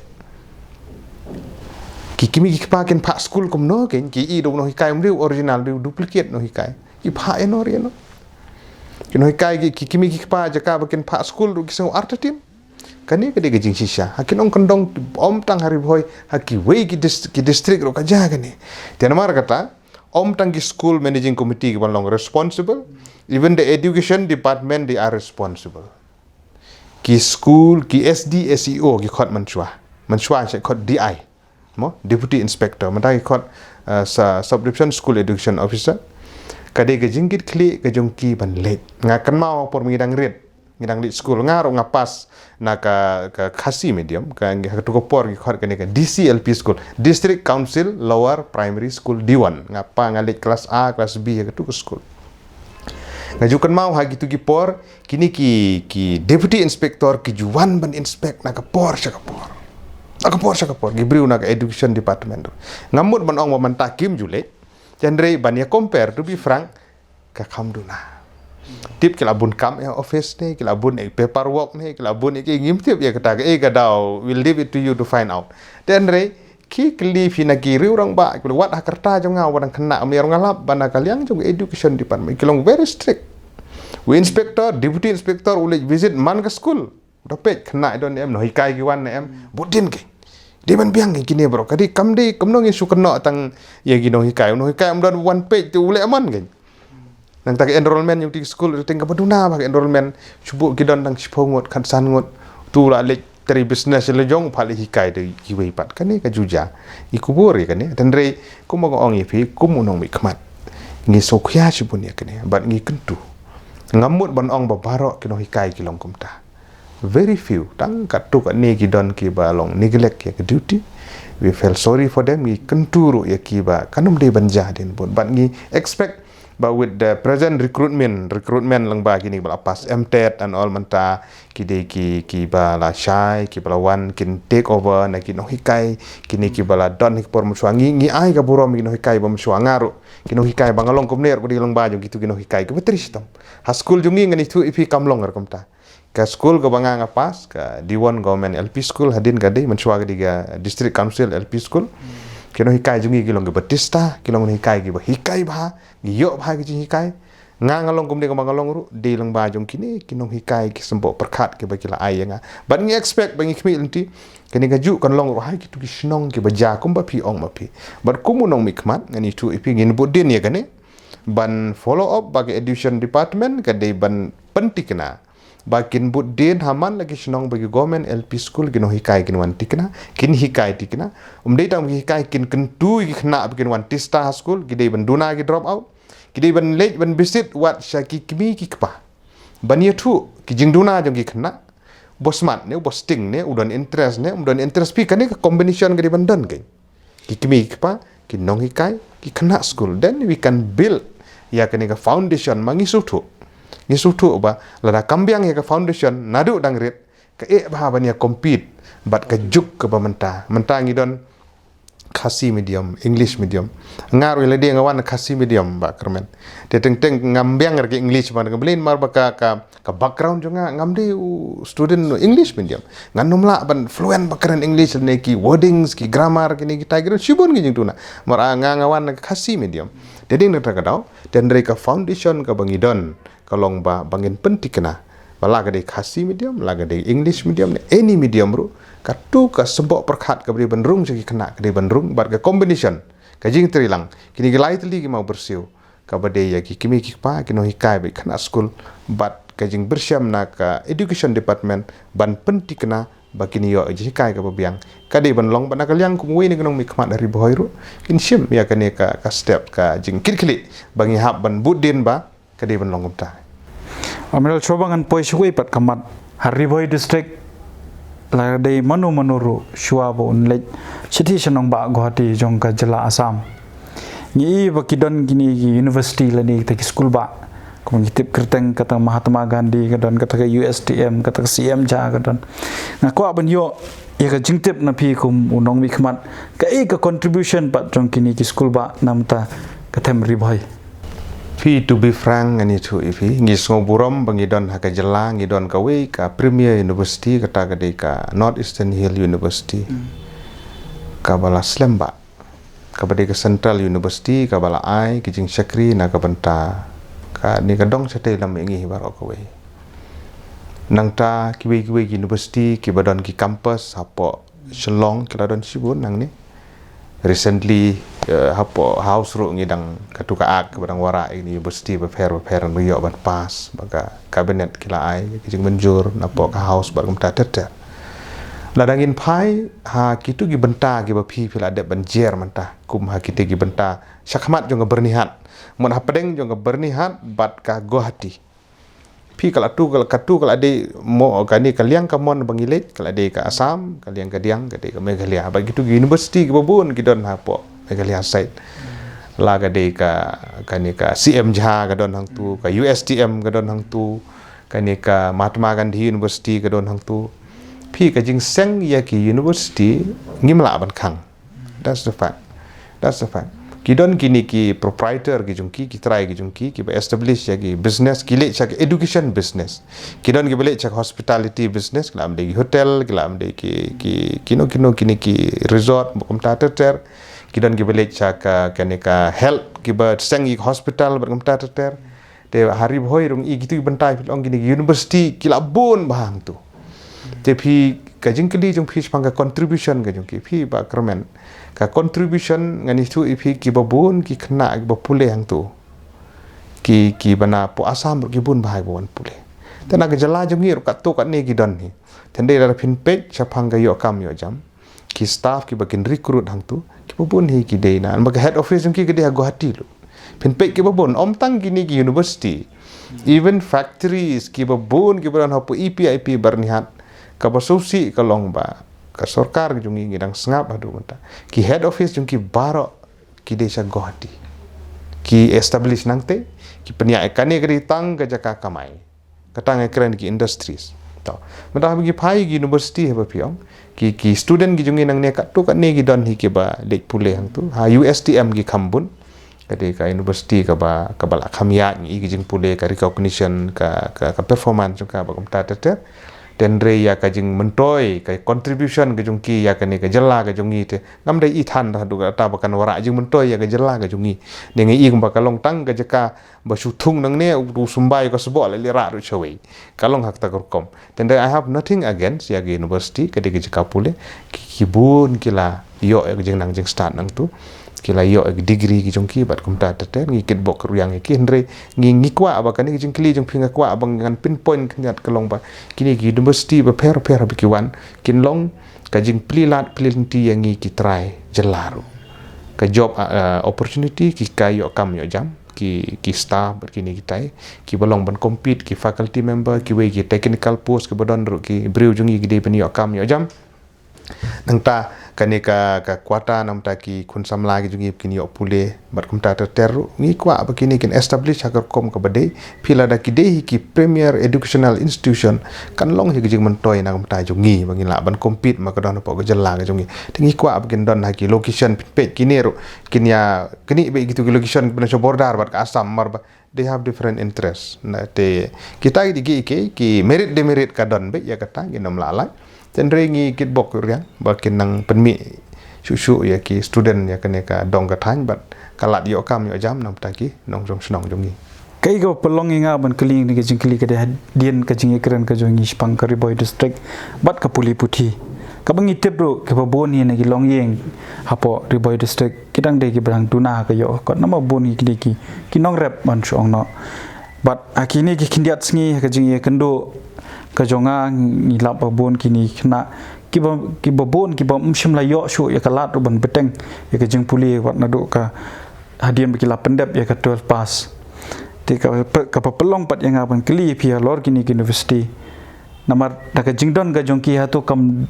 Ki kmie ki kpa kin phah skul kumno, kin ki i da u nonghikai um dei u original, dei u duplicate nonghikai. Ki phah ïano re ïano. Ki nonghikai ki, ki kmie ki kpa, jaka ba kin phah skul ruh ki sngew artatien. Kane ka dei ka jingshisha. Ha ki nongkyndong, ym tang ha Ri Bhoi, ha kiwei ki dist-, ki district ruh ka jia kane. Te namar kata, ym tang ki school managing committee kiban long responsible, even the education department, they are responsible. Ki school, ki S D, S E O ki khot mynshuwa. Mynshuwa sha khot D I, mo, Deputy Inspector. Mynta ki khot, uh, sa Sub Division School Education Officer. Ka dei ka jingkitkhlieh ka jong ki ban leit. Nga kynmaw por ngi dang rit, ngi dang leit skul, nga ruh nga pass na ka, ka Khasi medium, ka, ha katu ka por ngi khot kane ka D C L P school, District Council Lower Primary School, D one. Nga pa, nga leit class A, class B ha katu ka school. Nga ju kynmaw ha kitu ki por, kine ki, ki deputy inspector ki ju wan ban inspect na ka por sha ka por. Na ka por sha ka por, ki briew na ka education department. Ngam mut ban ong ba mynta kim ju leit. Hynrei ban ïa compare, to be frank, ka kham duna. Tip ki la bun kam ïa office ne, ki la bun ïa paperwork ne, ki la bun ïa ki, ngim tip ïa kata, ka, eh, ka daw, we'll leave it to you to find out. Hynrei ki kylli phi na ki riew rangbah, ki la wad ha ka rta jong nga, wat dang khynnah, ym ïa rung lap, ba na ka liang jong education department ki long very strict. U inspector, deputy inspector u leit visit man ka school. Da peit khynnah i don ne em, nonghikai ki wan ne em, bud dien ki. Dei ban biang ki kine bro, ka dei kam dei, kumno ngin shu kynnoh tang ïa ki nonghikai, nonghikai ym don wan peit te u leh man ki. Nangta ka enrollment jong ki skul, teng kaba duna bha ka enrollment, shu buh ki don tang shiphew ngut, khatsan ngut, tu la leit trei business la jong, pha leit hikai da kiwei pat. Kane ka ju jia. Ngi kubur ïa kane. Hynrei kumba nga ong ïa phi, kum u nongmihkhmat, ngi sngewkhia shibun ïa kane bad ngi kyntu. Ngam mut ban ong ba baroh ki nonghikai ki long kumta. Very few, tang katto katne ki don kiba long neglect ïa ka duty. We feel sorry for them. Ngi kyntu ruh ïa ki ba kan ym dei ban jia hadien bun. But ngi expect ba with the present recruitment, recruitment lyngba kine ba la pass M TET and all mynta, ki dei ki, kiba la shai, kiba la wan kin take over na ki nonghikai, kine kiba la don ha ki por mynshuwa. Ngi, ngi ai ka burom ki nonghikai ba mynshuwa. Nga ruh, ki nonghikai ba nga long kumne ruh ka dei lyngba jong kitu ki nonghikai kiba trei shitom. Ha skul jong ngi, ngan ïathuh ïa phi, kam long ruh kumta. Ka skul kaba nga, nga pass, ka Diwon Government L P School, hadien ka dei, mynshuwa ka dei ka District Council L P School. Ki nonghikai jong ngi ki long kiba tista, ki long nonghikai kiba hikai bha, ngi ïoh bha ki jinghikai. Nga, nga long kumne kaba nga long ruh, dei lyngba jong kine ki nonghikai ki symboh pyrkhat kiba ki la ai ïa nga. But ngi expect ba ngi khmih lynti, kane kajuh kan long ruh ha kitu ki shnong kiba jia kumba phi ong ma phi. But kum u nongmihkhmat, ngan ïathuh ïa phi, ngin bud dien ïa kane ban follow up ba ka Education Department ka dei ban pyntikna ba kin bud dien ha man la ki shnong ba ki Government L P School ki nonghikai kin wan tikna, kin hikai tikna. Um dei tang ba ki hikai, kin kyntu ïa ki khynnah ba kin wan tista ha skul, ki dei ban duna ki drop out, ki dei ban leit ban visit wat sha ki kmie ki kpa ban ïathuh ki jingduna jong ki khynnah. Uba smat ne, uba sting ne, u don interest ne, um don interest, phi, kane ka combination ka dei ban don keiñ. Ki kmie ki kpa, ki nonghikai, ki khynnah skul. Then we can build ïa kane ka foundation, ma ngi sngewthuh. Ngi sngewthuh ba lada kam biang ïa ka foundation naduh dang rit, ka eh bha ban ïa compete bad ka juk kaba mynta. Mynta ngi don Khasi medium, English medium. Nga ruh ïa lade nga wan Khasi medium, Bah Kyrmen. Te teng teng ngam biang ruh ka English ban ka, balei, namar ba ka, ka ka background jong nga, ngam dei u student English medium. Ngan ym lah ban fluent ba kren English, lane ki wordings, ki grammar, kine kita ki don shibun ki jingduna. Namar nga, nga wan Khasi medium. Te dei na kata ka daw, te hynrei ka foundation kaba ngi don ka long ba, ba ngin pyntikna ba la ka dei Khasi medium, la ka dei English medium, ne any medium ruh, katu ka symboh pyrkhat kaba dei ban rung sha ki khynnah ka dei ban rung, bad ka combination, ka jingtrei lang kine ki lai tylli ki mawbyrsiew, kaba dei ïa ki kmie ki kpa, ki nonghikai bad ki khynnah skul, bad ka jingpyrshang na ka Education Department ban pyntikna ba kin ïoh jinghikai kaba biang. Ka dei ban long bad na ka liang kum uwei na ki nongmihkhmat ha Ri Bhoi ruh kin shim ïa kane ka, ka step, ka jingkitkhlieh ba ngi hap ban bud dien ba ka dei ban long kumta. Amiral, shuwa ba ngan poi shuwa pat ka mat, ha Ri Bhoi District, la dei mano mano ruh shuwa ba un leit shithi sha nongbah Guwahati jong ka jylla Assam. Ngi i ba ki don kine ki university lane kita ki skul bah. Kum ngi tip kyrteng kata Mahatma Gandhi ka don, kata ka U S T M, kata ka C M Jha ka don. Nga kwah ban ïoh ïa ka jingtip na phi kum u nongmihkhmat, kaei ka contribution pat jong kine ki skul bah na bynta ka them Ri Bhoi. Phi, to be frank, ngan ïathuh ïa phi, ngi sngewburom ba ngi don ha ka jylla, ngi don kawei ka premier university, kata ka dei ka North Eastern Hill University. Hmm. Kaba la slem bah, kaba dei ka Central University, kaba la ai ki jingshakri na ka bynta kane ka dong shatei lam ïa ngi baroh kawei. Nangta kiwei kiwei ki university kiba don ki campus hapoh Shillong ki la don shibun nangne. Recently, eh, hapoh House ruh ngi dang, katu ka Act kaba dang wanrah ïa ki university bapher bapher ngi ïoh ban pass, ba ka Cabinet ki la ai ka jingmynjur napoh ka House bad kumta ter ter. Lada ngin phai ha kitu ki bynta kiba phi, phi la dep ban jer mynta, kum ha kitu ki bynta shakhmat jong ka Byrnihat, mut hapdeng jong ka Byrnihat bad ka Guwahati. Phi, ka la tu, ka la, katu ka la dei mo, kane ka liang ka mon ba ngi leit, ka la dei ka Assam, ka liang ka diang ka dei ka Meghalaya. Bad kitu ki university kiba bun ki don hapoh Meghalaya side. La ka dei ka, kane ka C M Jha ka don hangtu, ka U S T M ka don hangtu, kane ka Mahatma Gandhi University ka don hangtu. Phi, ka jingseng ïa ki university ngim lah ban khang. That's the fact. That's the fact. Ki don kine ki proprietor ki jong ki, ki trai ki jong ki, kiba establish ïa ki business, ki leit sha ki education business. Ki don kiba leit sha ki hospitality business, ki la ym dei ki hotel, ki la ym dei ki, ki, kino kino kine ki resort, kumta ter ter. Ki don kiba leit sha ka, kane ka health, kiba seng ïa ki hospital bad kumta ter ter. Te ha Ri Bhoi ruh ïa kitu ki bynta phi la ong kine ki university ki la bun bha hangtu. Te phi, ka jingkylli jong phi shaphang ka contribution ka jong ki, phi Bah Kyrmen, ka contribution, ngan ïathuh ïa phi, kiba bun ki khynnah kiba pule hangtu, ki, ki bana po Assam ruh ki bun bha ba wan pule. Te na ka jylla jong ngi ruh katto katne ki don hi. Te ndei la phin peit shaphang ka ïoh kam ïoh jam, ki staff kiba kin recruit hangtu kiba bun hi ki dei na, namar ka head office jong ki ka dei ha Guwahati lut. Phin peit kiba bun, ym tang kine ki university, even factories kiba bun kiba don hapoh E P I P Byrnihat, kaba sngewsih ka long ba ka sorkar ka jong ngi, ngi dang sngap haduh mynta, ki head office jong ki baroh ki dei sha Guwahati. Ki establish nangtei, ki pynïaid, kane ka dei tang ka jaka kamai. Ka tang ka kren ki industries. To. Mynta haba ngi phai ki university haba phi ong, ki, ki student ki jong ngi nangne katto katne ki don hi kiba leit pule hangtu. Ha U S T M ki kham bun. Ka dei ka university kaba, kaba la kham ïaid ngi i ki jingpule, ka recognition, ka, ka, ka performance jong ka ba kumta ter ter. Te hynrei ïa ka jingmyntoi, ka contribution ka jong ki ïa kane ka jylla ka jong ngi te ngam dei i than da haduh katta ba kan wanrah jingmyntoi ïa ka jylla ka jong ngi. Te ngi i kumba ka long tang ka jaka ba shu thung nangne, u symbai ka sboh la leit rah ruh shawei. Ka long ha kata ka rukom. Te hynrei I have nothing against ïa ka university, ka dei ka jaka pule, ki, ki bun ki la ïoh ïa ka jingnang jingstad nangtu. Ki la ïoh ïa ka degree ki jong ki bad kumta ter ter, ngi kitbok ruh ïa ngi ki, hynrei ngi, ngi kwah ba kane ka jingkylli jong phi, nga kwah ba ngan pinpoint khyndiat ka long ba kine ki university bapher bapher haba ki wan, kin long ka jingplie lad plie lynti ïa ngi ki trai jylla ruh. Ka job, ah, ah, opportunity, ki kai ïoh kam ïoh jam, ki, ki staff bad kine kitai kiba long ban compete, ki faculty member, kiwei ki technical post kiba don ruh, ki briew jong ngi ki dei ban ïoh kam ïoh jam. Nangta kane ka, ka quota, nangta ki khun samla ki jong ngi kin ïoh pule bad kumta ter ter ruh, ngi kwah ba kine kin establish ha ka rukom kaba dei. Phi lada ki dei hi ki premier educational institution, kan long hi ka jingmyntoi na ka bynta jong ngi ba ngin lah ban compete ma ka don hapoh ka jylla ka jong ngi. Te ngi kwah ba kin don ha ki location, phi peit kine ruh kin ïa knieh beit kitu ki location ba na sha border bad ka Assam, namar ba they have different interests. Na te kita ki, ki, ki, ki merit demerit ka don beit ïa kata, ngin ym lah lait. Te hynrei ngi kitbok ruh ïa ba kin nang pynmih shuh shuh ïa ki student ïa kane ka dong ka thaiñ bad ka lad ïoh kam ïoh jam na ka bynta ki nongjong shnong jong ngi. Kaei kaba pynlong ïa nga ban kylli ïa kane ka jingkylli ka dei hadien ka jingïakren ka jong ngi shaphang ka Ri Bhoi District bad ka pule puthi. Kaba ngi tip ruh kiba bun hi na ki longïing hapoh Ri Bhoi District ki dang dei kiba dang duna ha ka ïoh ka kot, namar bun hi ki dei ki, ki nongrep ban shu ong noh. Bad ha kine ki khyndiat sngi ha ka jingïakynduh ka jong nga, ngi lap ba bun kine ki khynnah kiba, kiba bun kiba ym shym la ïoh shuh ïa ka lad ruh ban bteng ïa ka jingpule wat naduh ka hadien ba ki la pyndep ïa ka twelve pass. Te ka, kaba pynlong pat ïa nga ban kylli ïa phi halor kine ki university, namar da ka jingdon ka jong ki, hato kam,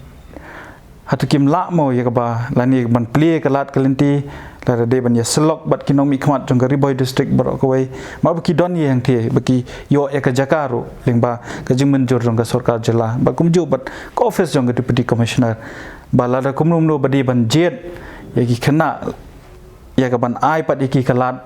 hato kim lah mo ïa kaba lane ban plie ka lad ka lynti, lada dei ban ïasyllok bad ki nongmihkhmat jong ka Ri Bhoi District baroh kawei, ma ba ki don ïa hangthie ba ki ïoh ïa ka jaka ruh lyngba ka jingmynjur jong ka sorkar jylla, bad kumjuh bad ka office jong ka Deputy Commissioner, ba lada kumno kumno ba dei ban jied ïa ki khynnah ïa ka ban ai pat ïa ki ka lad,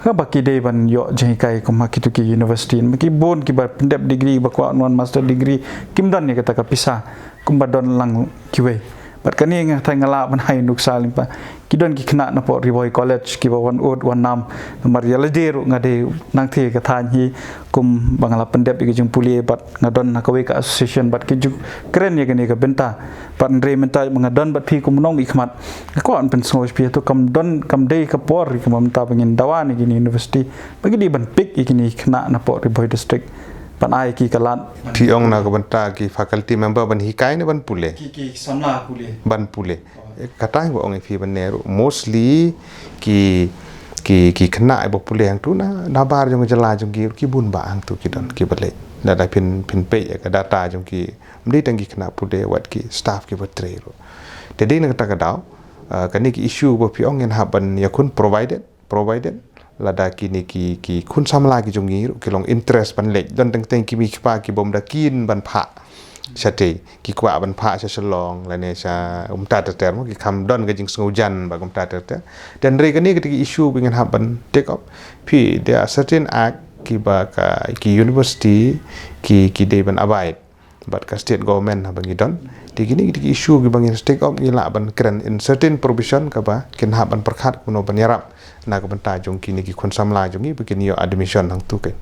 ha ba ki dei ban ïoh jinghikai kum ha kitu ki university. Ma ki bun kiba pyndep degree, ba kwah wan master degree, kim don ïa kata ka pisa kumba don lang kiwei. Bad kane nga tharai nga lah ban ai nuksa lyngba, ki don ki khynnah napoh Ri Bhoi College kiba wan ud wan nam. Namar ïa lade ruh nga dei nangthie ka thaiñ hi, kumba nga la pyndep ïa ka jingpule bad nga don ha kawei ka association bad ki ju kren ïa kane ka bynta. Bad hynrei mynta ba nga don bad phi kum u nongmihkhmat, nga kwah ban pynsngew sha phi, hato kam don, kam dei ka por kumba mynta ba ngin dawa na kine university ba ki dei ban pick ïa kine ki khynnah napoh Ri Bhoi District ban ai ki ka lad? Phi ong na ka bynta ki faculty member ban hikai ne ban pule? Ki, ki samla pule. Ban pule. Kata hi ba ong ïa phi ban ne ruh, mostly ki, ki, ki khynnah ba pule hangtu na, nabar jong ka jylla jong ki, ki bun ba hangtu ki don kiba leit. Lada phin, phin peit ïa ka data jong ki, ym dei tang ki khynnah pule, wat ki staff kiba trei ruh. Te dei na kata ka daw, ah, kane ki issue ba phi ong ngin hap ban ïakhun, provided, provided lada kine ki, ki khun samla ki jong ngi ruh ki long interest ban leit. Don teng teng ki mei ki pa ki bym da keen ban phah shatei, ki kwah ban phah sha Shillong lane sha kumta ter ter mo, ki kham don ka jingsngewjan ba kumta ter ter. Te hynrei kane ka dei ka issue ba ngin hap ban take up. Phi, there are certain act kiba ka, ki university ki, ki dei ban abide bad ka state government haba ngi don. Te kine ki dei ki issue kiba ngin take up, ngi lah ban kren in certain provision kaba kin hap ban pyrkhat kumno ban ïarap na ka bynta jong kine ki khun samla jong ngi ba kin ïoh admission hangtu keiñ.